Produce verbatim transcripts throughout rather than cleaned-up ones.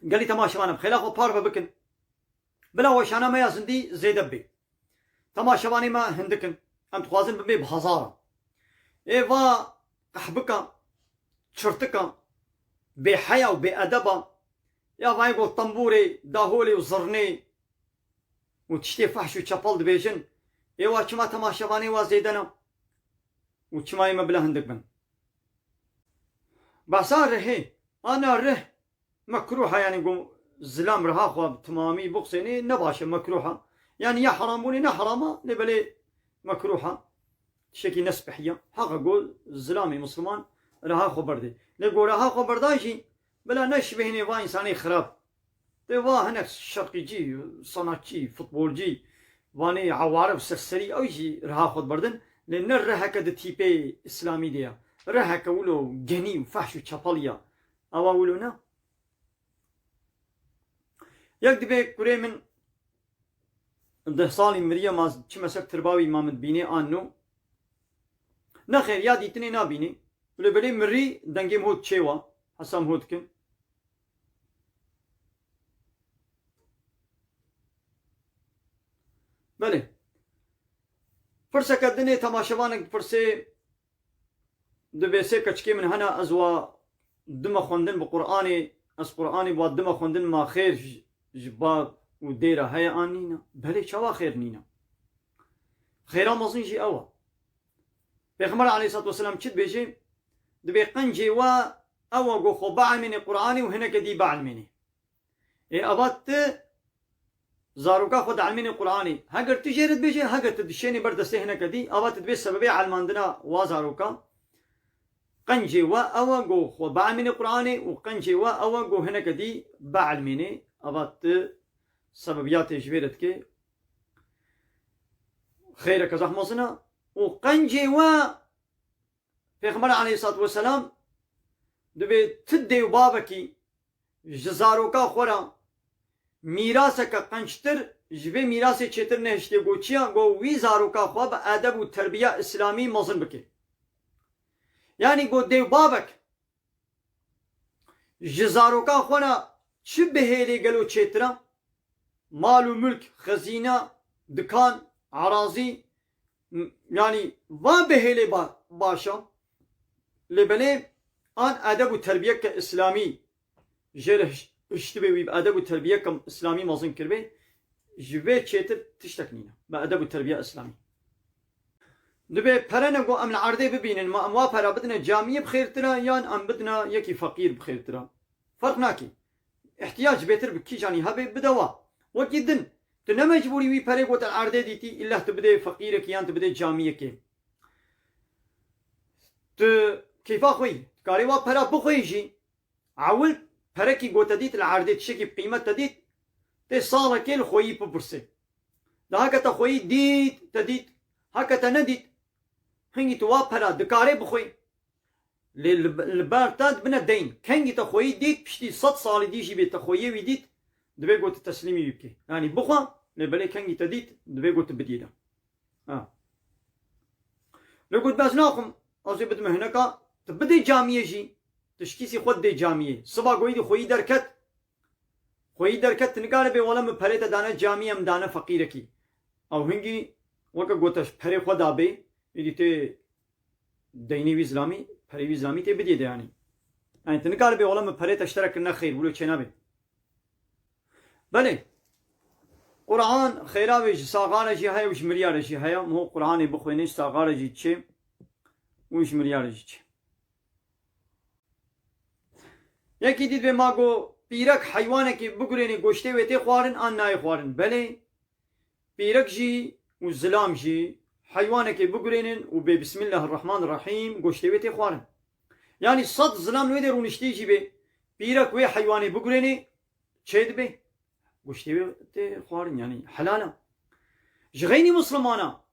Gelî temaşevan, em xêla xwe parve bikin. Bila weşana me ya zindî zêde bibe. Temaşevanê me hindik in. Em dixwazin bibe bi hezaran. Ê va qehbika, çirtika, bêheya û bêedeba, ya vayê got tembûrê, daholê û zirnê û tiştê fehş û çepel dibêjin. Ê wa çima temaşevanê wa zêde ne? Û çima yê me bila hindik bin? Behsa rihê. Ana rih mekruh e, yanî ku zilam riha xwe bi timamî bixwînê ne baş e, mekruh e. Yanî ya heram bûnê ne heram e, lê belê mekruh e. Tiştekî ne spehî ye. Heq e ku zilamê misliman riha xwe berdê. Lê ku riha xwe berda jî bila neşibihînê va însanê xirab. Tê va hinek şerqîcî, sanatçî, futbolcî, vanê ewarib, serserî, ew jî riha xwe diberdin. Lê ne riheke di tîpê îslamî de ye. Riheke wilo genî û fehş û çepel ye. Ewa wilo ne. Yek dibê kurê min deh salî miriye, ma çime ser tirba wî, ma min dibînê an no. Nexêr, ya dîtinê nabînê. Lê belê mirî, dengê min hot çê wa. Hesa min hot dikin. Belê. Pirseke dinê, temaşevanek dipirsê, dibê sê keçikê min hene, ez wa dime xwendin bi Qur'anê, ez Qur'anê wa dime xwendin, ma xêr ji, ji bab û dê re heye an nîne? Belê, çawa xêr nîne? Xêra mezin jî ew e. Pêxember aleyhissalatu vesselam çi dibêje? Dibê qencê we ew e ku xwe bielmênê Qur'anê û hineke dî bielmênê. Ê eva tu zaroka xwe dielmênê Qur'anê. Heger tu jê re dibêjê, heger tu dişênê ber destê hineke dî, eva tu dibê sebebê elmandina wa zaroka. Qencê we ew e ku xwe bielmênê Qur'anê û qencê we ew e ku hineke dî bielmênê. Eva tu sebebiyatê ji vê re dikê. Xêreke zehf mezin e. Û qencê we, Pêxember aleyhissalatu vesselam dibê tu dê û bavekî ji zaroka xwe re mîraseke qenctir ji vê mîrasê çêtir nehiştê, got çi ya? Got wî zaroka xwe bi edeb û terbiya îslamî mezin bike. Yanî got dê û bavek ji zaroka xwe re çi bihêlê gelo çêtir e? Mal û mulk, xezîne, dikan, erazî, m-, yanî van bihêlê ba-, baş e. Lê belê an edeb û terbiyeke îslamî jê re hiş-, hiştibê, wî bi edeb û terbiyeke îslamî mezin kiribê, ji vê çêtir tiştek nîne. Bi edeb û terbiya îslamî. Dibê pere ne ku em li erdê bibînin, ma em wa pera bidine camiyê bi xêrtir e, yan em bidine yekî feqîr bi xêrtir e. Ferq nake. Îhtiyac bêtir bi kîjanî hebe, bide wa. Wekî din, tu ne mecbûrî wî perê ku te li erdê dîtî, îlleh tu bidê feqîrekî yan tu bidê camiyekê. Tu keyfa xwe yî, dikarî wa pera bixweyî jî. Ewil perekî ku te dît li erdê, tiştekî bi qîmet te dît, tê salekê li xweyî bipirsê. Daha ke te xweyî dît, te dît, heke te nedît, hingî tu wa pera dikarê bixwî. Lê li, li ber te dibine deyn. Kengî te xweyî dît, piştî sed salî dî jî bê te xweyê wî dît, divê ku tu teslîmî wî bikî. Yanî bixwe, lê belê kengî te dît, divê ku tu bidî de. Ha. Lê got, ez naxwim, ez ê bidime hineka, tu bidê camiyê jî, tu ji kîsî xwe didê camiyê. Siba goyî dî xweyî derket, xweyî derket, tu nikare bê wele min perê te dane camiyê, min dane feqîrekî. Ew hingî weke gote ji perê xwe dabê, êdî tê deynê wî zilamî, perê wî zilamî tê bidê de yanî. Yanî tu nikare bê wele min perê te ji te re kirine xêr, wilo çênabe. Belê. Quran xêra wê ji saxa re jî heye û ji miriya re jî heye. Miho Quranê bixwêne, ji saxa re jî diçe û ji miriya re jî diçe. Yekî dî dibê ma go pîrek heywanekê bigurênê goştê wê tê xwarin an nayê xwarin. Belê. Pîrek jî û zilam jî heywanekê bigurênin û bê Bismillahirrahmanirrahîm goştê wê tê xwarin. Yanî sed zilam li wê dê rûniştî jî bê, pîrek wê heywanê bigurênê çê dibe. Goştê wê tê xwarin, yanî helal e. Ji xeynî Mislimana,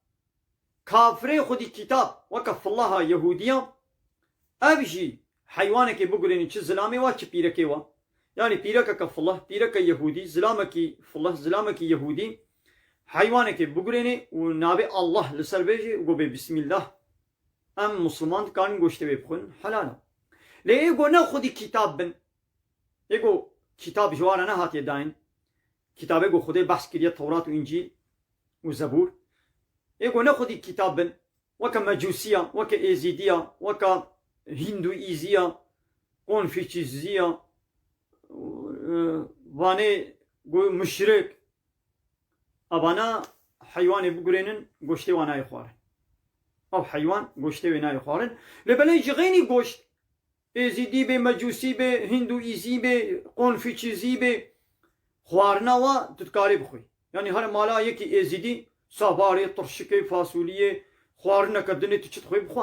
kafirê xwedî kitab, weke fillaha Yehûdiya, ev jî heywanekê bigurênî, çi zilamê wa, çi pîrekê wa. Yanî pîrekeke filih, pîreke Yehûdî, zilamekî filih, zilamekî Yehûdî, heywanekê bigurênê û navê Allah li ser bêjê û go bê Bismillah. Em Misliman dikarin goştê wê bixwin, helal e. Lê ê go ne xwedî kitab bin, ê go kitab ji wan re nehatiye dayîn. Kitabê ku Xwedê behs kiriye Tewrat û Încîl û Zebûr. Ê ku ne xwedî kitab bin, weke Mecûsiya, weke Êzîdiya, weke Hîndûîziya, Konfûçîziya, e, vanê ku muşrik, evana heywanê bigurênin, goştê wan nayê xwarin. Ew heywan goştê wê nayê xwarin. Lê belê ji xeynî goşt, Êzîdî bê, Mecûsî bê, Hîndûîzî bê, Konfûçîzî bê, xwarina wa tu dikarî bixwî. Yanî here mala yekî Êzîdî sabarê, tirşikê, fasuliyê, xwarineke dinê tu çi dixwî bixwe.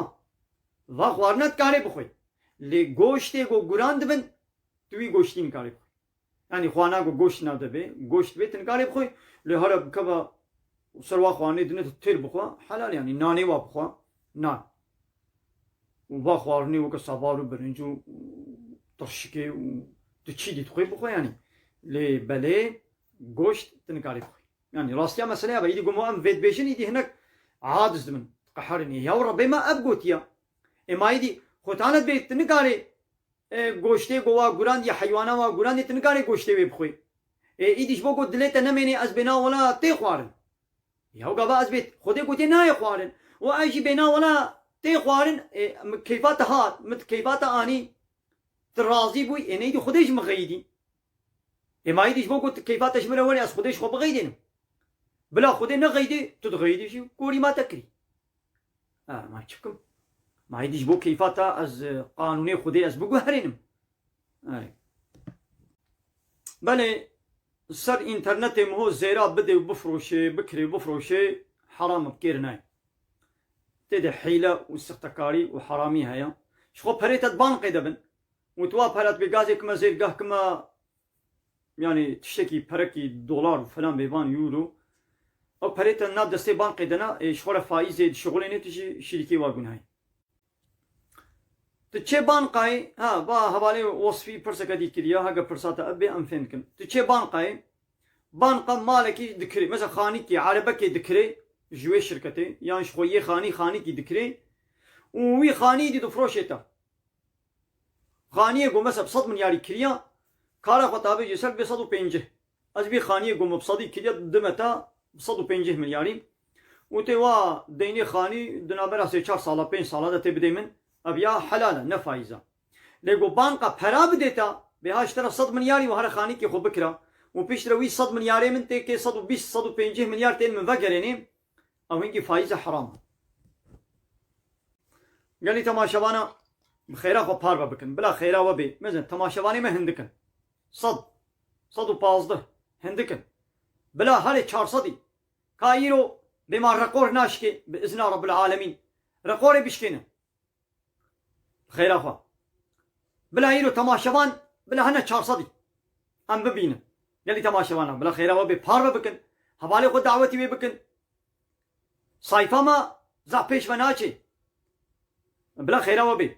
Va xwarina dikarê bixwî. Lê goştê ku guran dibin, tu wî goştî nikarî bixwî. Yanî xwana ku goşt nade bê, goşt bê tu nikarê bixwî. Lê here bikeve û ser wa xwarinê dinê tu têr bixwe, helal yanî nanê wa bixwe, nan. Û va xwarinê weke sabar û birinc û tirşikê û tu çî dî dixwê bixwe yanî. Lê belê goşt tu nikarî bixwî. Yanî rastiya meseleya be, îdî goma em vê dibêjin, îdî hinek adiz dibin, diqeherin. Ya Rebbê me ev gotiya. Ê ma îdî xwe tane dibê tu nikarê e, goştê ku wa gurandiye, heywana wa gurandiye, tu nikarê goştê wê bixwê. E, îdî ji bo ku dilê te nemênê ez bêna wela tê xwarin. Ya gava ez bê Xwedê gotê nayê xwarin. Û ez jî bêna wela tê xwarin, e, min keyfa te hat, min keyfa te anî, tu razî bûy, ê neydi Xwedê ji min xeyidî. Ê ma îdî ji bo ku tu keyfa te ji min re werê ez Xwedê ji xwe bixeydênim. Bila Xwedê nexeydê, tu dixeydî jî gorî ma te kirî. Ha, ma çi bikim? Ma êdî ji bo keyfa te ez, e, qanûnê Xwedê ez biguherînim. Erê. Belê ser înternetê miho zêra bidê û bifroşê, bikirê, bifroşê, heram e, kêr nayê. Tê de hîle û sixtekarî û heramî heye. Ji xwe perê te di banqê de bin. Û tu wa pere dibê gazê kime zêr, gah kime yanî tiştekî perekî dolar û falan bêvan euro. Ew perê te nav destê bankê de na, ê, ji xwe re faîzê dişixulênê tu jî şirîkê wa gunehê. Tu çê bankayê, ha, va hevalê Wasfî pirseke dî kiriya, heke pirsa te ev bê em fêm dikin. Tu çê bankayê, banka malekî dikirê, mesela xanîkî, erebekê dikirê ji wê şirketê, yan ji xwe yê xanî, xanîkî dikirê û wî xanî dî difroşê te. Xaniyê ku mesela bi sed milyarî kiriya, kara xwe tabê jê ser bê sed û pêncî. Ez vî xaniyê ku min bi sedî kiriya dime te bi sed û pêncî milyarî. Û tê wa deynê xanî di navbera sê çar sala, pênc sala de tê bidê min. Ev ya helal e, ne faîz e. Lê ku banka pera bidê te, bê ha ji te re sed milyarî û here xanîkê xwe bikira û piştre wî sed milyarê min tê kê sed û bîst, sed û pêncî milyar tên min vegerênê, Ew hingî faîz e, heram e. Gelî temaşevana bi xêra xwe parve bikin. Bila xêra we bê. Mezin temaşevanê me hindik in. Sed, sed û pazdeh hindik in. Bila herê çar sedî. Ka îro bê ma rekor naşkê bi izna Rabbil Alemîn. Rekorê bişkêne. Xêra xwe. Bila îro temaşevan, bila hene çar sedî. Em bibînin. Gelî temaşevana, bila xêra we bê parve bikin. Hevalê xwe dawetî wê bikin. Sayfa me zaf pêş ve naçê. Bila xêra we bê.